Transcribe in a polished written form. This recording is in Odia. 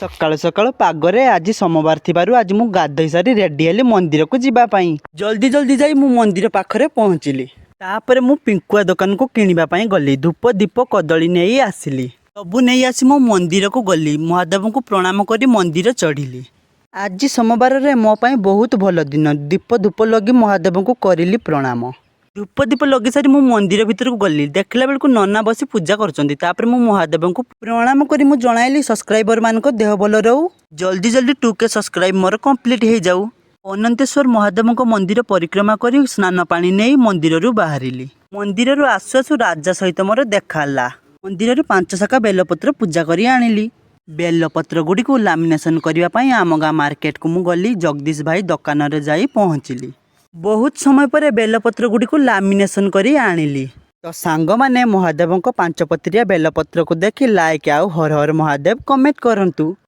ସକାଳୁ ସକାଳୁ ପାଗରେ ଆଜି ସୋମବାର ଥିବାରୁ ଆଜି ମୁଁ ଗାଧୋଇ ସାରି ରେଡ଼ି ହେଲି ମନ୍ଦିରକୁ ଯିବା ପାଇଁ। ଜଲ୍ଦି ଜଲ୍ଦି ଯାଇ ମୁଁ ମନ୍ଦିର ପାଖରେ ପହଞ୍ଚିଲି। ତାପରେ ମୁଁ ପିଙ୍କୁଆ ଦୋକାନକୁ କିଣିବା ପାଇଁ ଗଲି। ଧୂପ, ଦୀପ, କଦଳୀ ନେଇ ଆସିଲି। ସବୁ ନେଇ ଆସି ମୁଁ ମନ୍ଦିରକୁ ଗଲି। ମହାଦେବଙ୍କୁ ପ୍ରଣାମ କରି ମନ୍ଦିର ଚଢ଼ିଲି। ଆଜି ସୋମବାରରେ ମୋ ପାଇଁ ବହୁତ ଭଲ ଦିନ। ଦୀପ, ଧୂପ ଲଗି ମହାଦେବଙ୍କୁ କରିଲି ପ୍ରଣାମ। ଧୂପ, ଦୀପ ଲଗେଇ ସାରି ମୁଁ ମନ୍ଦିର ଭିତରକୁ ଗଲି। ଦେଖିଲା ବେଳକୁ ନନା ବସି ପୂଜା କରୁଛନ୍ତି। ତାପରେ ମୁଁ ମହାଦେବଙ୍କୁ ପ୍ରଣାମ କରି ମୁଁ ଜଣାଇଲି, ସବସ୍କ୍ରାଇବର ମାନଙ୍କ ଦେହ ଭଲ ରହୁ, ଜଲ୍ଦି ଜଲ୍ଦି 2K subscribe ମୋର କମ୍ପ୍ଲିଟ୍ ହେଇଯାଉ। ଅନନ୍ତେଶ୍ୱର ମହାଦେବଙ୍କ ମନ୍ଦିର ପରିକ୍ରମା କରି ସ୍ନାନ ପାଣି ନେଇ ମନ୍ଦିରରୁ ବାହାରିଲି। ମନ୍ଦିରରୁ ଆସୁ ଆସୁ ରାଜା ସହିତ ମୋର ଦେଖା ହେଲା। ମନ୍ଦିରରୁ ପାଞ୍ଚ ଶାଖା ବେଲପତ୍ର ପୂଜା କରି ଆଣିଲି। ବେଲପତ୍ର ଗୁଡ଼ିକୁ ଲାମିନେସନ କରିବା ପାଇଁ ଆମ ଗାଁ ମାର୍କେଟକୁ ମୁଁ ଗଲି। ଜଗଦୀଶ ଭାଇ ଦୋକାନରେ ଯାଇ ପହଞ୍ଚିଲି। ବହୁତ ସମୟ ପରେ ବେଲପତ୍ର ଗୁଡ଼ିକୁ ଲାମିନେସନ କରି ଆଣିଲି। ତ ସାଙ୍ଗମାନେ, ମହାଦେବଙ୍କ ପାଞ୍ଚପତ୍ରିଆ ବେଲପତ୍ରକୁ ଦେଖି ଲାଇକ୍ ଆଉ ହର ହର ମହାଦେବ କମେଣ୍ଟ କରନ୍ତୁ।